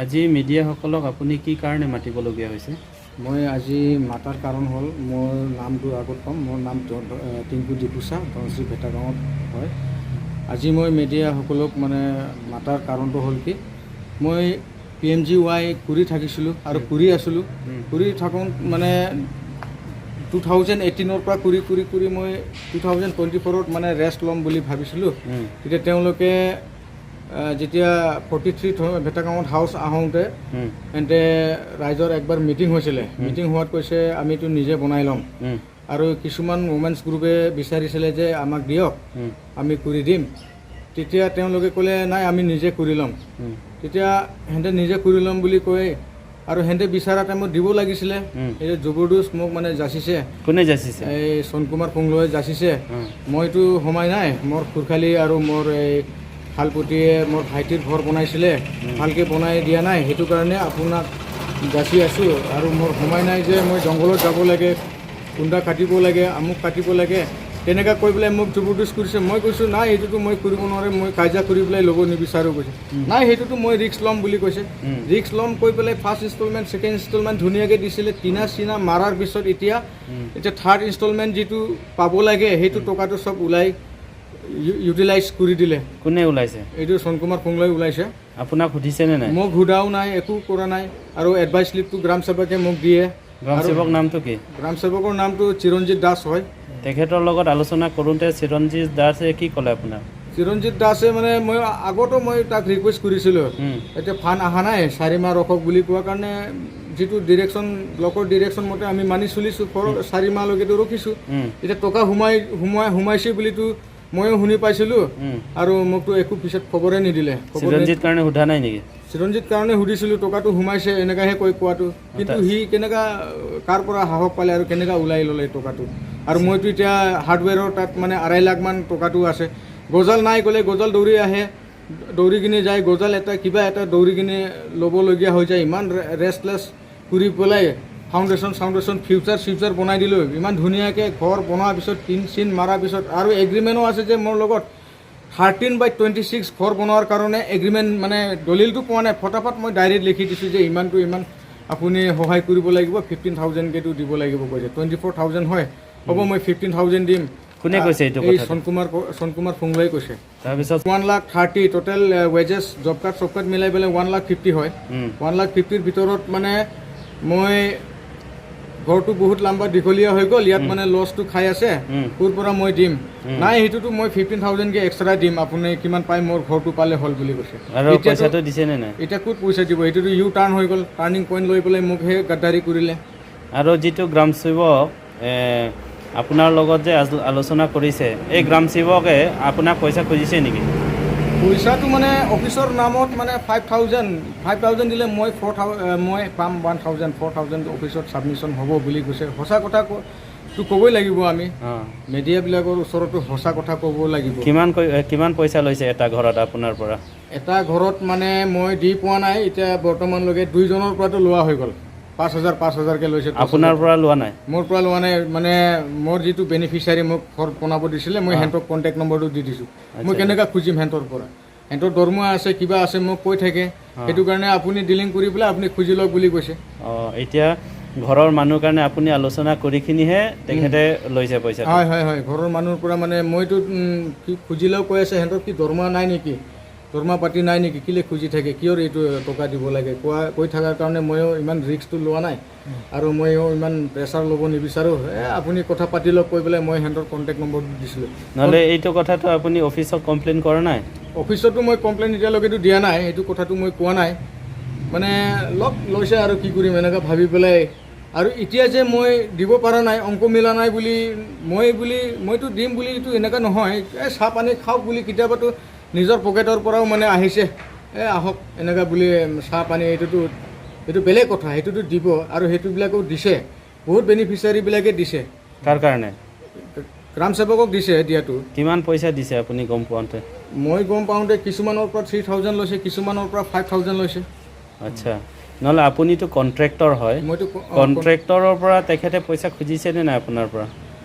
আজি মিডিয়াসকলক আপুনি কি কাৰণে মাতিবলগীয়া হৈছে? মই আজি মাতাৰ কাৰণ হ'ল, মোৰ নামটো আগত ক'ম। মোৰ নাম টিংকু ডিপুচা, ধনশ্ৰী ভেটাগাঁৱত হয়। আজি মই মিডিয়াসকলক মানে মাতাৰ কাৰণটো হ'ল কি, মই পিএমজিৱাই কৰি থাকিছিলোঁ আৰু কৰি আছিলোঁ। কৰি থাকোঁ মানে 2018ৰ পৰা কৰি কৰি কৰি মই 2024ত মানে ৰেষ্ট ল'ম বুলি ভাবিছিলোঁ। তেতিয়া তেওঁলোকে যেতিয়া 43 ভেটাগাঁৱত হাউচ আহোঁতে তেন্তে ৰাইজৰ একবাৰ মিটিং হৈছিলে। মিটিং হোৱাত কৈছে, আমিতো নিজে বনাই ল'ম। আৰু কিছুমান ওমেন্স গ্ৰুপে বিচাৰিছিলে যে আমাক দিয়ক, আমি কৰি দিম। তেতিয়া তেওঁলোকে ক'লে, নাই, আমি নিজে কৰি ল'ম। তেতিয়া সিহঁতে নিজে কৰি ল'ম বুলি কৈ আৰু সিহঁতে বিচৰা টাইমত দিব লাগিছিলে। এই জবৰদস্ত মোক মানে যাচিছে। কোনে যাচিছে? এই সোণকুমাৰ ফুংলৈ যাচিছে। মইতো সোমাই নাই। মোৰ খুৰখালি আৰু মোৰ এই শালপতিয়ে মোৰ ভাইটিৰ ঘৰ বনাইছিলে, ভালকৈ বনাই দিয়া নাই, সেইটো কাৰণে আপোনাক যাচি আছোঁ। আৰু মোৰ সোমাই নাই যে মই জংঘলত যাব লাগে, কুন্দা কাটিব লাগে, আমুক কাটিব লাগে, তেনেকুৱা কৈ পেলাই মোক জবৰদস্ত কৰিছে। মই কৈছোঁ, নাই, এইটোতো মই কৰিব নোৱাৰিম, মই কাজিয়া কৰি পেলাই ল'ব নিবিচাৰোঁ কৈছে। নাই, সেইটোতো মই ৰিস্ক ল'ম বুলি কৈছে। ৰিস্ক ল'ম কৈ পেলাই ফাৰ্ষ্ট ইনষ্টলমেণ্ট, ছেকেণ্ড ইনষ্টলমেণ্ট ধুনীয়াকৈ দিছিলে। টিনা চিনা মাৰাৰ পিছত এতিয়া এতিয়া থাৰ্ড ইনষ্টলমেণ্ট যিটো পাব লাগে, সেইটো টকাটো চব ওলাই ইউটিলাইজ কৰি দিলে। কোনে ওলাইছে? এইটো সোণকুমাৰ ফুংলৈ ওলাইছে। আপোনাক সুধিছেনে নাই? মোক সোধাও নাই, একো কৰা নাই। আৰু এডভাইচ শ্লিপটো গ্ৰাম সেৱকে মোক দিয়ে। গ্ৰাম সেৱক নামটো কি? গ্ৰাম সেৱকৰ নামটো চিৰঞ্জিত দাস হয়। তেখেতৰ লগত আলোচনা কৰোঁতে চিৰঞ্জীৱ দাসে কি ক'লে আপোনাক? চিৰঞ্জিত দাসে মানে মই আগতো মই তাক ৰিকুৱেষ্ট কৰিছিলোঁ। এতিয়া ফাণ্ড অহা নাই, 4 মাহ ৰখক বুলি কোৱাৰ কাৰণে যিটো ডিৰেকশ্যন, ব্লকৰ ডিৰেকশ্যন মতে আমি মানি চলিছোঁ। 4 মাহলৈকেতো ৰখিছোঁ। এতিয়া টকা সোমাই সোমাই সোমাইছে বুলিতো ময়ো শুনি পাইছিলোঁ। আৰু মোকতো একো পিছত খবৰে নিদিলে, খবৰ চিৰঞ্জিত কাৰণে সোধা নাই নেকি? চিৰঞ্জিত কাৰণে সুধিছিলোঁ, টকাটো সোমাইছে এনেকুৱাহে কৈ কোৱাটো। কিন্তু সি কেনেকুৱা, কাৰ পৰা সাহস পালে আৰু কেনেকুৱা ওলাই ল'লে টকাটো? আৰু মইতো এতিয়া হাৰ্ডৱেৰৰ তাত মানে 2.5 লাখমান টকাটো আছে। গজাল নাই ক'লে গজাল দৌৰি আহে, দৌৰি কিনে যায়। গজাল এটা কিবা এটা দৌৰি কিনে ল'বলগীয়া হৈ যায়। ইমান ৰেষ্টলেছ কৰি পেলাই ফাউণ্ডেশ্যন চাউণ্ডেশ্যন, ফিউচাৰ চিউচাৰ বনাই দিলোঁ। ইমান ধুনীয়াকৈ ঘৰ বনোৱাৰ পিছত, টিন চিন মাৰাৰ পিছত, আৰু এগ্ৰিমেণ্টো আছে যে মোৰ লগত 13 বাই 26 ঘৰ বনোৱাৰ কাৰণে এগ্ৰিমেণ্ট, মানে দলিলটো পোৱা নাই। ফটাফট মই ডায়েৰীত লিখি দিছোঁ যে ইমানটো ইমান আপুনি সহায় কৰিব লাগিব, 15,000কেতো দিব লাগিব কৈছে। 24,000 হয়, হ'ব, মই 15,000 দিম। কোনে কৈছে এইটো এই কথাটো? সোণকুমাৰ ফুংলাই কৈছে। তাৰপিছত? 1 lakh 30 total wages, job card চব কাৰ্ড মিলাই পেলাই 1 লাখ 50 হয়। 1 লাখ 50ৰ ভিতৰত মানে মই ঘৰটো বহুত লাম্বা দীঘলীয়া হৈ গ'ল, ইয়াত মানে লছটো খাই আছে। ক'ৰ পৰা মই দিম? নাই, সেইটোতো মই 15,000কে এক্সট্ৰা দিম, আপুনি কিমান পায় মোৰ ঘৰটো পালে হ'ল বুলি কৈছে। আৰু পইচাটো দিছেনে নাই? এতিয়া ক'ত পইচা দিব? সেইটোতো ইউ টাৰ্ণ হৈ গ'ল, টাৰ্ণিং পইণ্ট লৈ পেলাই মোক সেই গাদ্দাৰি কৰিলে। আৰু যিটো গ্ৰাম সেৱক আপোনাৰ লগত যে আলোচনা কৰিছে, এই গ্ৰাম সেৱকে আপোনাক পইচা খুজিছে নেকি? পইচাটো মানে অফিচৰ নামত মানে 5,000, 5,000 দিলে মই মই পাম 1,000, 4,000 অফিচত ছাবমিশ্যন হ'ব বুলি কৈছে। সঁচা কথা তো ক'বই লাগিব আমি। মিডিয়াবিলাকৰ ওচৰতো সঁচা কথা ক'ব লাগিব। কিমান পইচা লৈছে এটা ঘৰত আপোনাৰ পৰা? এটা ঘৰত মানে মই দি পোৱা নাই এতিয়া বৰ্তমানলৈকে। দুইজনৰ পৰাতো লোৱা হৈ গ'ল, 5,000 5,000কৈ লৈছে। আপোনাৰ পৰা লোৱা নাই? মোৰ পৰা লোৱা নাই। মানে মোৰ যিটো বেনিফিচিয়াৰী মোক ঘৰ বনাব দিছিলে, মই সিহঁতক কণ্টেক্ট নম্বৰটো দি দিছোঁ। মই কেনেকুৱা খুজিম সিহঁতৰ পৰা? সিহঁতৰ দৰমহা আছে, কিবা আছে, মোক কৈ থাকে। সেইটো কাৰণে আপুনি ডিলিং কৰি পেলাই আপুনি খুজি লওক বুলি কৈছে। অঁ, এতিয়া ঘৰৰ মানুহৰ কাৰণে আপুনি আলোচনা কৰিখিনিহে তেখেতে লৈছে পইচা? হয়, ঘৰৰ মানুহৰ পৰা মানে মইতো কি খুজিলেও কৈ আছে, সিহঁতৰ কি দৰমহা নাই নেকি, দৰমহা পাতি নাই নেকি, কেলৈ খুজি থাকে, কিয়ৰ এইটো টকা দিব লাগে কোৱা কৈ থকাৰ কাৰণে ময়ো ইমান ৰিস্কটো লোৱা নাই আৰু ময়ো ইমান প্ৰেছাৰ ল'ব নিবিচাৰোঁ। আপুনি কথা পাতি লওক কৈ পেলাই মই সিহঁতৰ কণ্টেক্ট নম্বৰটো দিছিলোঁ। নহ'লে এইটো কথাটো আপুনি অফিচত কমপ্লেইন কৰা নাই? অফিচতো মই কমপ্লেইন এতিয়ালৈকেতো দিয়া নাই। এইটো কথাটো মই কোৱা নাই। মানে লগ লৈছে আৰু কি কৰিম এনেকুৱা ভাবি পেলাই। আৰু এতিয়া যে মই দিব পৰা নাই, অংক মিলা নাই বুলি মই বুলি মইতো দিম বুলিতো এনেকুৱা নহয়। এই চাহ পানী খাওক বুলি কেতিয়াবাতো নিজৰ পকেটৰ পৰাও মানে আহিছে, এই আহক এনেকুৱা বুলি চাহ পানী, এইটোতো এইটো বেলেগ কথা। সেইটোতো দিব আৰু সেইটোবিলাকো দিছে, বহুত বেনিফিচিয়াৰীবিলাকে দিছে। কাৰ কাৰণে? গ্ৰাম সেৱকক দিছে দিয়াটো। কিমান পইচা দিছে আপুনি গম পোৱাতে? মই গম পাওঁতে কিছুমানৰ পৰা 3,000 লৈছে, কিছুমানৰ পৰা 5,000 লৈছে। আচ্ছা, নহ'লে আপুনিতো কণ্ট্ৰেক্টৰ হয়। মইতো কণ্ট্ৰেক্টৰৰ পৰা তেখেতে পইচা খুজিছেনে নাই আপোনাৰ পৰা?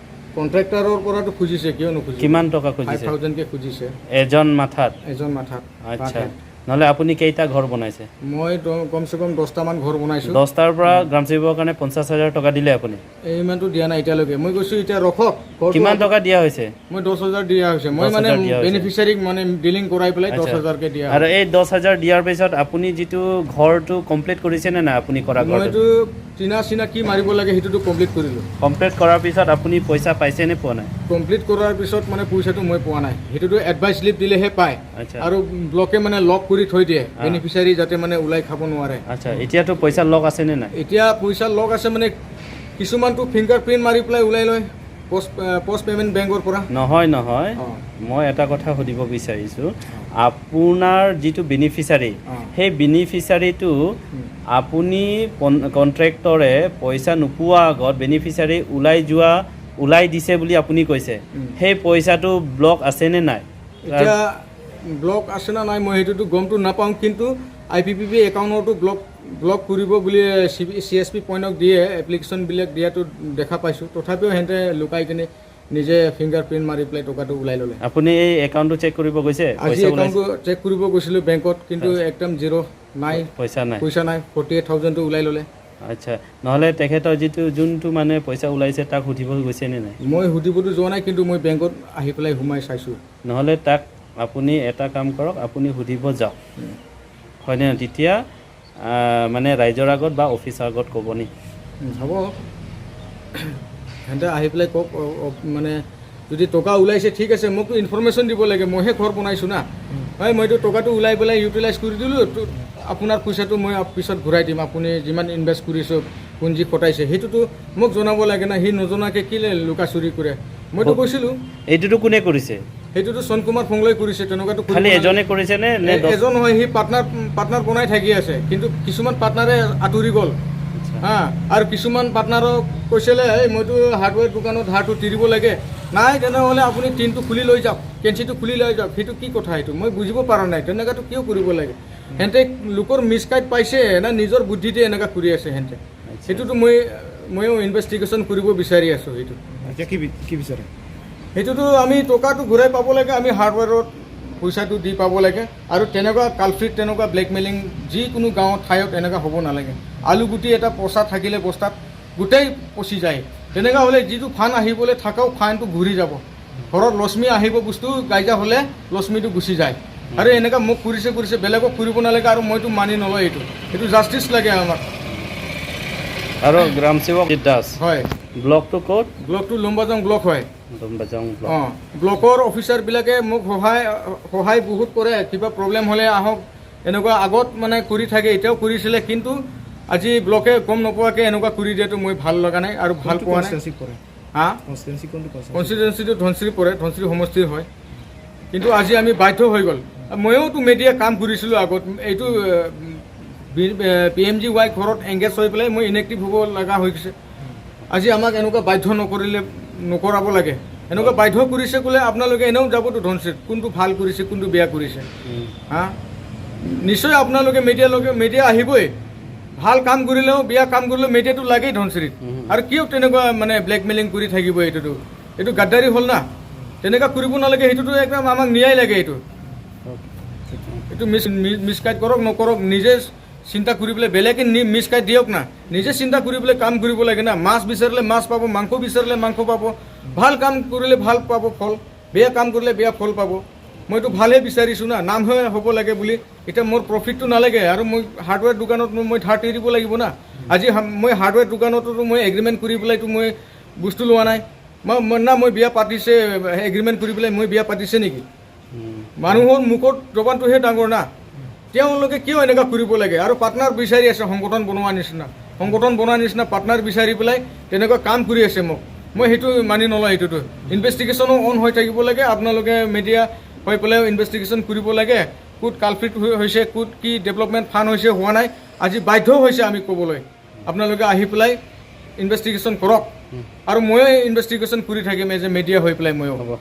কণ্ট্ৰেক্টৰৰ পৰাতো খুজিছে, কিয় নোখুজিব? কিমান টকা ফাইভ খুজিছে? থাউজেণ্ডকৈ খুজিছে। এজন মাথাত? এজন মাথাত। আচ্ছা। নহ'লে আপুনি কেইটা ঘৰ বনাইছে? মই কমচে কম 10টামান ঘৰ বনাইছোঁ। 10টাৰ পৰা গ্ৰাম সেৱকৰ কাৰণে 50,000 টকা দিলে আপুনি? ইমানটো দিয়া নাই এতিয়ালৈকে। মই কৈছোঁ এতিয়া ৰখক ঘৰটো। কিমান টকা দিয়া হৈছে? মই 10,000 দিয়া হৈছে। মই 10,000 মানে দিয়া হৈছে। বেনিফিচিয়াৰীক মানে ডিলিং কৰাই পেলাই দহ হাজাৰকে দিয়া। আৰু এই 10,000 দিয়াৰ পিছত আপুনি যিটো ঘৰটো কমপ্লিট কৰিছে নে নাই, আপুনি কৰা ঘৰটো? মইতো টিনা চিনা কি মাৰিব লাগে সেইটোতো কমপ্লিট কৰিলোঁ। কমপ্লিট কৰাৰ পিছত আপুনি পইচা পাইছে নে পোৱা নাই? কমপ্লিট কৰাৰ পিছত মানে পইচাটো মই পোৱা নাই। সেইটোতো এডভাইচ শ্লিপ দিলেহে পায়। আৰু ব্লকে মানে লক কৰি থৈ দিয়ে, বেনিফিচিয়াৰী যাতে মানে ওলাই খাব নোৱাৰে। আচ্ছা, এতিয়াতো পইচা লক আছে নে নাই? এতিয়া পইচা লক আছে মানে কিছুমানটো ফিংগাৰ প্ৰিণ্ট মাৰি পেলাই ওলাই লয় পষ্ট পে'মেণ্ট বেংকৰ পৰা। নহয় নহয়, মই এটা কথা সুধিব বিচাৰিছোঁ। আপোনাৰ যিটো বেনিফিচাৰী, সেই বেনিফিচাৰীটো আপুনি কণ্ট্ৰেক্টৰে পইচা নোপোৱা আগত বেনিফিচাৰী ওলাই যোৱা, ওলাই দিছে বুলি আপুনি কৈছে, সেই পইচাটো ব্লক আছে নে নাই? এতিয়া ব্লক আছে না নাই মই সেইটোতো গমটো নাপাওঁ, কিন্তু আই পি পি বি একাউণ্টৰটো ব্লক কৰিব বুলি চি এছ পি পইণ্টক দিয়ে, এপ্লিকেশ্যনবিলাক দিয়াটো দেখা পাইছোঁ। তথাপিও সিহঁতে লুকাই কিনে নিজে ফিংগাৰ প্ৰিণ্ট মাৰি পেলাই টকাটো ওলাই ল'লে। আপুনি এই একাউণ্টটো চেক কৰিব গৈছে? আজি পইচা ওলাইছে? একাউণ্টটো চেক কৰিব গৈছিলোঁ বেংকত, কিন্তু একদম জিৰ' নাই। পইচা নাই? পইচা নাই, 48,000টো ওলাই ল'লে। আচ্ছা, নহ'লে তেখেতৰ যিটো যোনটো মানে পইচা ওলাইছে তাক সুধিব গৈছে নে নাই? মই সুধিবতো যোৱা নাই, কিন্তু মই বেংকত আহি পেলাই সোমাই চাইছোঁ। নহ'লে তাক আপুনি এটা কাম কৰক, আপুনি সুধিব যাওক, হয়নে নহয়? তেতিয়া মানে ৰাইজৰ আগত বা অফিচৰ আগত ক'ব নি? হ'ব, সিহঁতে আহি পেলাই কওক। মানে যদি টকা ওলাইছে ঠিক আছে, মোকতো ইনফৰমেশ্যন দিব লাগে। মইহে ঘৰ বনাইছোঁ না। হয়, মইতো টকাটো ওলাই পেলাই ইউটিলাইজ কৰি দিলোঁ, আপোনাৰ পইচাটো মই পিছত ঘূৰাই দিম। আপুনি যিমান ইনভেষ্ট কৰিছে, পুঞ্জি খটাইছে, সেইটোতো মোক জনাব লাগে না। সি নজনাকৈ কেলৈ লুকা চুৰি কৰে? মইতো কৈছিলোঁ। এইটোতো কোনে কৰিছে? সেইটোতো চন কুমাৰ ফংলৈ কৰিছে। তেনেকুৱাতো কৰিব খালি নালাগে। এজনে কৰিছে নে নে এজন নহয়, সি পাৰ্টনাৰ পাৰ্টনাৰ বনাই থাকি আছে, কিন্তু কিছুমান পাৰ্টনাৰে আঁতৰি গ'ল। হা, আৰু কিছুমান পাৰ্টনাৰক কৈছিলে, এই মইতো হাৰ্ডৱেৰ দোকানত ধাৰটো তিৰিব লাগে নাই, তেনেহ'লে আপুনি টিনটো খুলি লৈ যাওক, কেঞ্চিটো খুলি লৈ যাওক। সেইটো কি কথা? সেইটো মই বুজিব পৰা নাই। তেনেকুৱাটো কিয় কৰিব লাগে? সিহঁতে লোকৰ মিছগাইড পাইছে না নিজৰ বুদ্ধিতে এনেকুৱা কৰি আছে সিহঁতে? সেইটোতো ময়ো ইনভেষ্টিগেশ্যন কৰিব বিচাৰি আছোঁ সেইটো। এতিয়া কি বিচাৰে? সেইটোতো আমি টকাটো ঘূৰাই পাব লাগে, আমি হাৰ্ডৱেৰত পইচাটো দি পাব লাগে। আৰু তেনেকুৱা কালফ্ৰিট, তেনেকুৱা ব্লেকমেইলিং যিকোনো গাঁৱত ঠাইত এনেকুৱা হ'ব নালাগে। আলু গুটি এটা পচা থাকিলে বস্তাত গোটেই পচি যায়। তেনেকুৱা হ'লে যিটো ফাণ্ড আহিবলৈ থাকাও ফাণ্ডটো ঘূৰি যাব। ঘৰত লক্ষ্মী আহিব বস্তু গাইজা হ'লে লক্ষ্মীটো গুচি যায়। আৰু এনেকুৱা মোক কৰিছে কৰিছে, বেলেগক কৰিব নালাগে। আৰু মইতো মানি নলয় এইটো। এইটো জাষ্টিছ লাগে আমাক। আৰু গ্ৰাম সেৱক দাস? হয়। ব্লকটো ক'ত? ব্লকটো লম্বাজং ব্লক হয়। লম্বাজং ব্লক। অঁ, ব্লকৰ অফিচাৰবিলাকে মোক সহায় সহায় বহুত কৰে। কিবা প্ৰব্লেম হ'লে আহক, এনেকুৱা আগত মানে কৰি থাকে, এতিয়াও কৰিছিলে। কিন্তু আজি ব্লকে গম নোপোৱাকৈ এনেকুৱা কৰি দিয়াটো মই ভাল লগা নাই আৰু ভাল পোৱা নাই। কনষ্টিটুৱেঞ্চি পৰে? হা? কনষ্টিটুৱেঞ্চি, কোনটো কনষ্টিটুৱেঞ্চি? কনষ্টিটুৱেঞ্চিটো ধনশিৰি পৰে, ধনশিৰি সমষ্টিৰ হয়। কিন্তু আজি আমি বাধ্য হৈ গ'ল। ময়োতো মিডিয়া কাম কৰিছিলোঁ আগত। এইটো পি এম জি ৱাই ঘৰত এংগেজ হৈ পেলাই মই ইনেক্টিভ হ'ব লগা হৈ গৈছে। আজি আমাক এনেকুৱা বাধ্য নকৰিলে নকৰাব লাগে। এনেকুৱা বাধ্য কৰিছে ক'লে আপোনালোকে এনেও যাবতো ধনশিৰিত, কোনটো ভাল কৰিছে, কোনটো বেয়া কৰিছে। হা, নিশ্চয় আপোনালোকে মিডিয়ালৈকে মিডিয়া আহিবই। ভাল কাম কৰিলেও, বেয়া কাম কৰিলেও মিডিয়াটো লাগেই ধনশিৰিত। আৰু কিয় তেনেকুৱা মানে ব্লেকমেইলিং কৰি থাকিব? এইটোতো এইটো গাদ্দাৰী হ'ল না। তেনেকুৱা কৰিব নালাগে। সেইটোতো একদম আমাক ন্যায় লাগে। এইটো মিছগাইড কৰক নকৰক, নিজে চিন্তা কৰি পেলাই, বেলেগে মিছগাইড দিয়ক না, নিজে চিন্তা কৰি পেলাই কাম কৰিব লাগে না। মাছ বিচাৰিলে মাছ পাব, মাংস বিচাৰিলে মাংস পাব। ভাল কাম কৰিলে ভাল পাব ফল, বেয়া কাম কৰিলে বেয়া ফল পাব। মইতো ভালহে বিচাৰিছোঁ না, নামহে হ'ব লাগে বুলি। এতিয়া মোৰ প্ৰফিটটো নালাগে। আৰু মই হাৰ্ডৱেৰ দোকানত মই ধাৰ দিব লাগিব না। আজি মই হাৰ্ডৱেৰ দোকানতো মই এগ্ৰিমেণ্ট কৰি পেলাইতো মই বস্তু লোৱা নাই। মই না মই বিয়া পাতিছে, এগ্ৰিমেণ্ট কৰি পেলাই মই বিয়া পাতিছে নেকি? মানুহৰ মুখত জবানটোহে ডাঙৰ না। তেওঁলোকে কিয় এনেকুৱা কৰিব লাগে? আৰু পাৰ্টনাৰ বিচাৰি আছে, সংগঠন বনোৱা নিচিনা পাৰ্টনাৰ বিচাৰি পেলাই তেনেকুৱা কাম কৰি আছে মোক। মই সেইটো মানি নলওঁ। এইটোতো ইনভেষ্টিগেশ্যনো অন হৈ থাকিব লাগে। আপোনালোকে মিডিয়া হৈ পেলাই ইনভেষ্টিগেশ্যন কৰিব লাগে, ক'ত কালফ্ৰিট হৈছে, ক'ত কি ডেভেলপমেণ্ট ফাণ্ড হৈছে হোৱা নাই। আজি বাধ্য হৈছে আমি ক'বলৈ। আপোনালোকে আহি পেলাই ইনভেষ্টিগেশ্যন কৰক আৰু ময়ো ইনভেষ্টিগেশ্যন কৰি থাকিম এজ এ মিডিয়া হৈ পেলাই ময়ো। হ'ব।